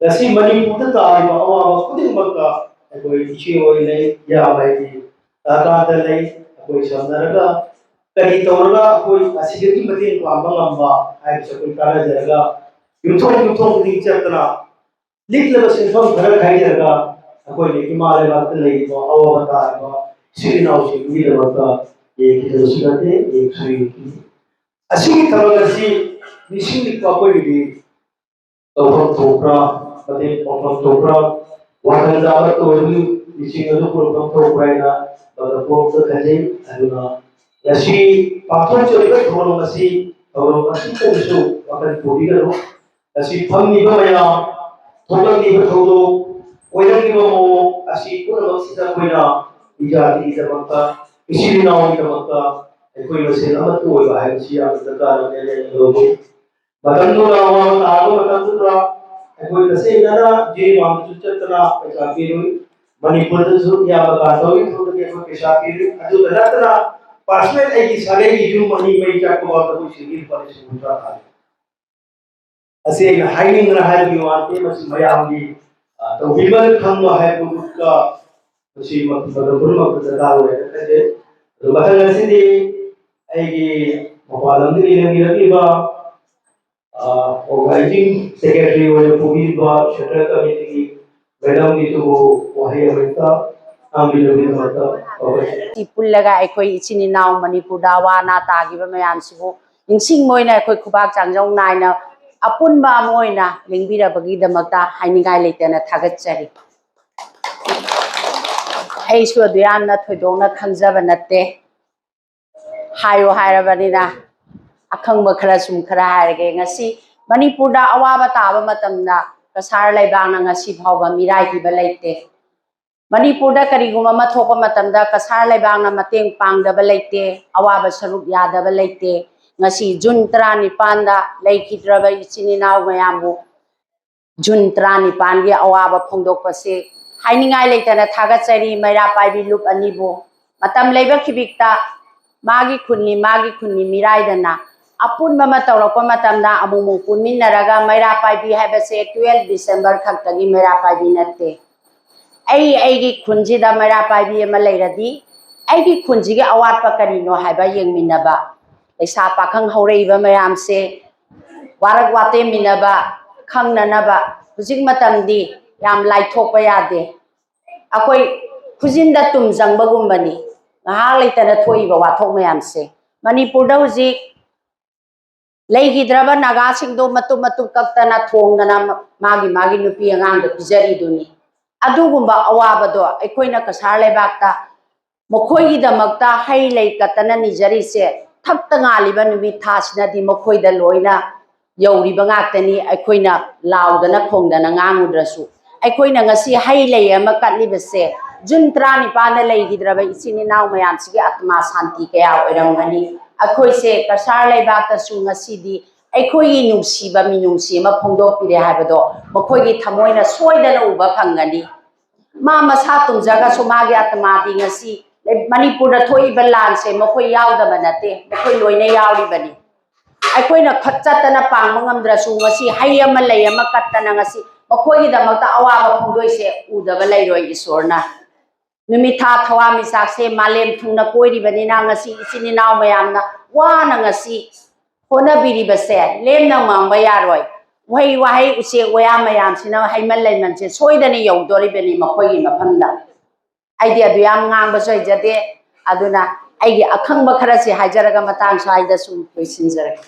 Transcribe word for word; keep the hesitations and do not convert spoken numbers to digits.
ꯉꯁꯤ ꯃꯅꯤꯄꯨꯔꯗ ꯇꯥꯔꯤꯕ ꯑꯋꯥꯕ ꯈꯨꯗꯤꯡꯃꯛꯇ ꯑꯩꯈꯣꯏ ꯏꯆꯦ ꯍꯣꯏ ꯂꯩ, ꯏꯌꯥꯝꯕ ꯍꯥꯏꯗꯤ ꯇꯥꯀꯥꯟꯗ ꯂꯩ꯫ ꯑꯩꯈꯣꯏ ꯁꯝꯅꯔꯒ ꯀꯔꯤ ꯇꯧꯔꯒ ꯑꯩꯈꯣꯏ ꯑꯁꯤꯗꯒꯤ ꯃꯇꯦꯡ ꯄꯥꯡꯕ ꯉꯝꯕ ꯍꯥꯏꯕꯁꯤ ꯑꯩꯈꯣꯏ ꯇꯥꯟꯅꯖꯔꯒ ꯌꯨꯝꯊꯣꯡ ꯌꯨꯝꯊꯣꯡ ꯈꯨꯗꯤꯡ ꯆꯠꯇꯅ ꯂꯤꯛꯂꯕ ꯁꯦꯟꯐꯝ ꯈꯔ ꯈꯥꯏꯖꯔꯒ ꯑꯩꯈꯣꯏꯅ ꯏꯃꯥ ꯂꯩꯕꯥꯛꯇ ꯂꯩꯔꯤꯕ ꯑꯋꯥꯕ ꯇꯥꯔꯤꯕ ꯏꯆꯤꯜ ꯏꯅꯥꯎꯁꯤꯡꯗꯨꯒꯤꯗꯃꯛꯇ ꯌꯦꯡꯈꯤꯗꯕꯁꯨ ꯅꯠꯇꯦ, ꯌꯦꯡꯁꯨ ꯌꯦꯡꯈꯤ꯫ ꯑꯁꯤꯒꯤ ꯊꯕꯛ ꯑꯁꯤ ꯅꯤꯡꯁꯤꯡꯂꯤꯕ ꯑꯩꯈꯣꯏꯒꯤꯗꯤ ꯇꯧꯐꯝ ꯊꯣꯛꯄ꯭ꯔꯥ, ꯃꯇꯦꯡ ꯄꯥꯡꯐꯝ ꯊꯣꯛꯄ꯭ꯔꯥ, ꯋꯥꯈꯜꯗ ꯑꯃꯠꯇ ꯑꯣꯏꯕꯒꯤ ꯃꯤꯁꯤꯡ ꯑꯗꯨ ꯄꯨꯔꯛꯐꯝ ꯊꯣꯛꯄ꯭ꯔꯥ ꯍꯥꯏꯅ ꯃꯗꯨ ꯄꯣꯛꯇ ꯈꯟꯖꯩ꯫ ꯑꯗꯨꯅ ꯉꯁꯤ ꯄꯥꯡꯊꯣꯛꯆꯔꯤꯕ ꯊꯧꯔꯝ ꯑꯁꯤ ꯊꯧꯔꯝ ꯑꯁꯤꯇꯅꯁꯨ ꯋꯥꯈꯜ ꯄꯨꯕꯤꯒꯅꯨ꯫ ꯉꯁꯤ ꯐꯝꯂꯤꯕ ꯃꯌꯥꯝ, ꯊꯣꯛꯂꯛꯂꯤꯕ ꯊꯧꯗꯣꯛ, ꯑꯣꯏꯔꯛꯂꯤꯕ ꯃꯑꯣꯡ ꯑꯁꯤ ꯄꯨꯝꯅꯃꯛꯁꯤꯗ ꯑꯩꯈꯣꯏꯅ ꯏꯖꯥꯇꯤꯒꯤꯗꯃꯛꯇ, ꯏꯆꯤꯜ ꯏꯅꯥꯎꯒꯤꯗꯃꯛꯇ ꯑꯩꯈꯣꯏ ꯃꯁꯦꯜ ꯑꯃꯠꯇ ꯑꯣꯏꯕ ꯍꯥꯏꯕꯁꯤ ꯌꯥꯝꯅ ꯗꯔꯀꯥꯔ ꯑꯣꯏꯅ ꯂꯧꯏ꯫ ꯃꯇꯝꯗꯨꯗ ꯑꯋꯥꯕ ꯇꯥꯔꯕ ꯃꯇꯝꯗꯨꯗ ꯑꯩꯈꯣꯏ ꯇꯁꯦꯡꯅ ꯖꯤꯔꯤꯕꯥꯝꯗꯁꯨ ꯆꯠꯇꯅ ꯄꯩꯁꯥ ꯄꯤꯔꯨꯏ, ꯃꯅꯤꯄꯨꯔꯗꯁꯨ ꯏꯌꯥꯝꯕ ꯀꯥꯟꯊꯧꯒꯤ ꯊ꯭ꯔꯨꯗꯒꯤ ꯑꯩꯈꯣꯏ ꯄꯩꯁꯥ ꯄꯤꯔꯨꯏ꯫ ꯑꯗꯨꯗ ꯅꯠꯇꯅ personal ꯑꯩꯒꯤ ꯁꯥꯒꯩꯒꯤ ꯌꯨꯝ ꯑꯅꯤ ꯃꯩ ꯆꯥꯛꯄ ꯐꯥꯎꯗ ꯑꯩꯈꯣꯏ ꯁꯤꯒꯤ ꯂꯨꯄꯥ ꯂꯤꯁꯤꯡ ꯀꯨꯟꯊ꯭ꯔꯥ ꯇꯥꯔꯦ꯫ ꯑꯁꯤ ꯑꯩꯅ ꯍꯥꯏꯅꯤꯡꯗꯅ ꯍꯥꯏꯕꯒꯤ ꯋꯥ ꯅꯠꯇꯦ, ꯃꯁꯤ ꯃꯌꯥꯝꯒꯤ, ꯑ, ꯇꯧꯕꯤꯃꯜ ꯈꯪꯕ ꯍꯥꯏꯕꯗꯨꯒ ꯃꯁꯤ ꯃ-, ꯃꯇꯝ ꯄꯨꯝꯅꯃꯛꯇ ꯗꯔꯀꯥꯔ ꯑꯣꯏ ꯍꯥꯏꯅ ꯈꯟꯖꯩ꯫ ꯑꯗꯨ ꯃꯊꯪ ꯑꯁꯤꯗꯤ ꯑꯩꯒꯤ ꯃꯄꯥꯟ ꯂꯝꯗꯒꯤ ꯂꯦꯡꯕꯤꯔꯛꯂꯤꯕ, ꯑ, organizing secretary ꯑꯣꯏꯅ ꯄꯨꯕꯤꯔꯤꯕ central committeeꯒꯤ madamꯒꯤꯁꯨ ꯋꯥꯍꯩ ꯑꯃꯍꯦꯛꯇ ꯉꯥꯡꯕꯤꯅꯕꯒꯤꯗꯃꯛꯇ ꯈꯥꯎꯖꯔꯤ꯫ ꯁꯤ ꯄꯨꯜꯂꯒ ꯑꯩꯈꯣꯏ ꯏꯆꯤꯟ ꯏꯅꯥꯎ ꯃꯅꯤꯄꯨꯔꯗ ꯑꯋꯥ ꯑꯅꯥ ꯇꯥꯈꯤꯕ ꯃꯌꯥꯝꯁꯤꯕꯨ ꯅꯤꯡꯁꯤꯡꯕ ꯑꯣꯏꯅ ꯑꯩꯈꯣꯏ ꯈꯨꯕꯥꯛ ꯆꯥꯡꯖꯧ ꯅꯥꯏꯅ ꯑꯄꯨꯟꯕ ꯑꯃ ꯑꯣꯏꯅ ꯂꯦꯡꯕꯤꯔꯕꯒꯤꯗꯃꯛꯇ ꯍꯥꯏꯅꯤꯡꯉꯥꯏ ꯂꯩꯇꯅ ꯊꯥꯒꯠꯆꯔꯤ꯫ ꯑꯩꯁꯨ ꯑꯗꯨ ꯌꯥꯝꯅ ꯊꯣꯏꯗꯣꯛꯅ ꯈꯪꯖꯕ ꯅꯠꯇꯦ꯫ ꯍꯥꯏꯌꯣ ꯍꯥꯏꯔꯕꯅꯤꯅ ꯑꯈꯪꯕ ꯈꯔ ꯁꯨꯝ ꯈꯔ ꯍꯥꯏꯔꯒꯦ꯫ ꯉꯁꯤ ꯃꯅꯤꯄꯨꯔꯗ ꯑꯋꯥꯕ ꯇꯥꯕ ꯃꯇꯝꯗ ꯀꯁꯥꯔ ꯂꯩꯕꯥꯛꯅ ꯉꯁꯤ ꯐꯥꯎꯕ ꯃꯤꯔꯥꯏꯕꯤꯕ ꯂꯩꯇꯦ꯫ ꯃꯅꯤꯄꯨꯔꯗ ꯀꯔꯤꯒꯨꯝꯕ ꯑꯃ ꯊꯣꯛꯄ ꯃꯇꯝꯗ ꯀꯁꯥꯔ ꯂꯩꯕꯥꯛꯅ ꯃꯇꯦꯡ ꯄꯥꯡꯗꯕ ꯂꯩꯇꯦ, ꯑꯋꯥꯕ ꯁꯔꯨꯛ ꯌꯥꯗꯕ ꯂꯩꯇꯦ꯫ ꯉꯁꯤ ꯖꯨꯟ ꯇꯔꯥꯅꯤꯄꯥꯟꯗ ꯂꯩꯈꯤꯗ꯭ꯔꯕ ꯏꯆꯤꯟ ꯏꯅꯥꯎ ꯃꯌꯥꯝꯕꯨ ꯖꯨꯟ ꯇꯔꯥꯅꯤꯄꯥꯟꯒꯤ ꯑꯋꯥꯕ ꯐꯣꯡꯗꯣꯛꯄꯁꯤ ꯍꯥꯏꯅꯤꯡꯉꯥꯏ ꯂꯩꯇꯅ ꯊꯥꯒꯠꯆꯔꯤ꯫ ꯃꯩꯔꯥ ꯄꯥꯏꯕꯤ ꯂꯨꯞ ꯑꯅꯤꯕꯨ ꯃꯇꯝ ꯂꯩꯕ ꯈꯤꯕꯤꯛꯇ ꯃꯥꯒꯤ ꯈꯨꯟꯅꯤ, ꯃꯥꯒꯤ ꯈꯨꯟꯅꯤ ꯃꯤꯔꯥꯏꯗꯅ ꯑꯄꯨꯟꯕ ꯑꯃ ꯇꯧꯔꯛꯄ ꯃꯇꯝꯗ ꯑꯃꯨꯛꯃꯨꯛ ꯄꯨꯟꯃꯤꯟꯅꯔꯒ ꯃꯩꯔꯥ ꯄꯥꯏꯕꯤ ꯍꯥꯏꯕꯁꯦ twelve December ꯈꯛꯇꯒꯤ ꯃꯩꯔꯥ ꯄꯥꯏꯕꯤ ꯅꯠꯇꯦ꯫ ꯑꯩ ꯑꯩꯒꯤ ꯈꯨꯟꯁꯤꯗ ꯃꯩꯔꯥ ꯄꯥꯏꯕꯤ ꯑꯃ ꯂꯩꯔꯗꯤ ꯑꯩꯒꯤ ꯈꯨꯟꯁꯤꯒꯤ ꯑꯋꯥꯠꯄ ꯀꯔꯤꯅꯣ ꯍꯥꯏꯕ ꯌꯦꯡꯃꯤꯟꯅꯕ, ꯂꯩꯁꯥ ꯄꯥꯈꯪ ꯍꯧꯔꯛꯏꯕ ꯃꯌꯥꯝꯁꯦ ꯋꯥꯔꯛ ꯋꯥꯇꯦꯝꯃꯤꯟꯅꯕ, ꯈꯪꯅꯅꯕ꯫ ꯍꯧꯖꯤꯛ ꯃꯇꯝꯗꯤ ꯌꯥꯝ ꯂꯥꯏꯊꯣꯛꯄ ꯌꯥꯗꯦ꯫ ꯑꯩꯈꯣꯏ ꯈꯨꯖꯤꯟꯗ ꯇꯨꯝ ꯆꯪꯕꯒꯨꯝꯕꯅꯤ ꯉꯥꯏꯍꯥꯛ ꯂꯩꯇꯅ ꯊꯣꯛꯏꯕ ꯋꯥꯊꯣꯛ ꯃꯌꯥꯝꯁꯦ꯫ ꯃꯅꯤꯄꯨꯔꯗ ꯍꯧꯖꯤꯛ ꯂꯩꯈꯤꯗ꯭ꯔꯕ ꯅꯥꯒꯥꯁꯤꯡꯗꯣ ꯃꯇꯨꯞ ꯃꯇꯨꯞ ꯀꯛꯇꯅ ꯊꯣꯡꯗꯅ ꯃꯥꯒꯤ ꯃꯥꯒꯤ ꯅꯨꯄꯤ ꯑꯉꯥꯡꯗ ꯄꯤꯖꯔꯤꯗꯨꯅꯤ꯫ ꯑꯗꯨꯒꯨꯝꯕ ꯑꯋꯥꯕꯗꯣ ꯑꯩꯈꯣꯏꯅ ꯀꯁꯥꯔ ꯂꯩꯕꯥꯛꯇ ꯃꯈꯣꯏꯒꯤꯗꯃꯛꯇ ꯍꯩ ꯂꯩ ꯀꯠꯇꯅ ꯅꯤꯖꯔꯤꯁꯦ, ꯊꯛꯇ ꯉꯥꯜꯂꯤꯕ ꯅꯨꯃꯤꯠ ꯊꯥꯁꯤꯅꯗꯤ ꯃꯈꯣꯏꯗ ꯂꯣꯏꯅ ꯌꯧꯔꯤꯕ ꯉꯥꯛꯇꯅꯤ꯫ ꯑꯩꯈꯣꯏꯅ ꯂꯥꯎꯗꯅ ꯈꯣꯡꯗꯅ ꯉꯥꯡꯉꯨꯗ꯭ꯔꯁꯨ, ꯑꯩꯈꯣꯏꯅ ꯉꯁꯤ ꯍꯩ ꯂꯩ ꯑꯃ ꯀꯠꯂꯤꯕꯁꯦ, ꯖꯨꯟ ꯇꯔꯥꯅꯤꯄꯥꯟꯗ ꯂꯩꯈꯤꯗ꯭ꯔꯕ ꯏꯆꯤꯟ ꯏꯅꯥꯎ ꯃꯌꯥꯝꯁꯤꯒꯤ ꯑꯥꯇꯃꯥ ꯁꯥꯟꯇꯤ ꯀꯌꯥ ꯑꯣꯏꯔꯝꯒꯅꯤ꯫ ꯑꯩꯈꯣꯏꯁꯦ ꯀꯁꯥꯔ ꯂꯩꯕꯥꯛꯇꯁꯨ ꯉꯁꯤꯗꯤ ꯑꯩꯈꯣꯏꯒꯤ ꯅꯨꯡꯁꯤꯕ ꯃꯤꯅꯨꯡꯁꯤ ꯑꯃ ꯐꯣꯡꯗꯣꯛꯄꯤꯔꯦ ꯍꯥꯏꯕꯗꯣ ꯃꯈꯣꯏꯒꯤ ꯊꯃꯣꯏꯅ ꯁꯣꯏꯗꯅ ꯎꯕ ꯐꯪꯒꯅꯤ꯫ ꯃꯥ ꯃꯁꯥ ꯇꯨꯝꯖꯈ꯭ꯔꯁꯨ ꯃꯥꯒꯤ ꯑꯥꯇꯃꯥꯗꯤ ꯉꯁꯤ ꯃꯅꯤꯄꯨꯔꯗ ꯊꯣꯛꯏꯕ ꯂꯥꯟꯁꯦ ꯃꯈꯣꯏ ꯌꯥꯎꯗꯕ ꯅꯠꯇꯦ, ꯃꯈꯣꯏ ꯂꯣꯏꯅ ꯌꯥꯎꯔꯤꯕꯅꯤ꯫ ꯑꯩꯈꯣꯏꯅ ꯈꯠ ꯆꯠꯇꯅ ꯄꯥꯡꯕ ꯉꯝꯗ꯭ꯔꯁꯨ ꯉꯁꯤ ꯍꯩ ꯑꯃ ꯂꯩ ꯑꯃ ꯀꯠꯇꯅ ꯉꯁꯤ ꯃꯈꯣꯏꯒꯤꯗꯃꯛꯇ ꯑꯋꯥꯕ ꯐꯣꯡꯗꯣꯏꯁꯦ ꯎꯗꯕ ꯂꯩꯔꯣꯏ ꯏꯁꯣꯔꯅ꯫ ꯅꯨꯃꯤꯠ ꯊꯥ ꯊꯋꯥꯟꯃꯤꯆꯥꯛꯁꯦ ꯃꯥꯂꯦꯝ ꯊꯨꯡꯅ ꯀꯣꯏꯔꯤꯕꯅꯤꯅ ꯉꯁꯤ ꯏꯆꯤꯟ ꯏꯅꯥꯎ ꯃꯌꯥꯝꯅ ꯋꯥꯅ ꯉꯁꯤ ꯍꯣꯠꯅꯕꯤꯔꯤꯕꯁꯦ ꯂꯦꯝꯅ ꯃꯥꯡꯕ ꯌꯥꯔꯣꯏ꯫ ꯎꯍꯩ ꯋꯥꯍꯩ ꯎꯆꯦꯛ ꯋꯥꯌꯥ ꯃꯌꯥꯝꯁꯤꯅ ꯍꯩꯃꯟ ꯂꯩꯃꯟꯁꯦ ꯁꯣꯏꯗꯅ ꯌꯧꯗꯣꯔꯤꯕꯅꯤ ꯃꯈꯣꯏꯒꯤ ꯃꯐꯝꯗ꯫ ꯑꯩꯗꯤ ꯑꯗꯨ ꯌꯥꯝ ꯉꯥꯡꯕꯁꯨ ꯍꯩꯖꯗꯦ, ꯑꯗꯨꯅ ꯑꯩꯒꯤ ꯑꯈꯪꯕ ꯈꯔꯁꯤ ꯍꯥꯏꯖꯔꯒ ꯃꯇꯥꯡ ꯁ꯭ꯋꯥꯏꯗ ꯁꯨꯝ ꯂꯣꯏꯁꯤꯟꯖꯔꯒꯦ꯫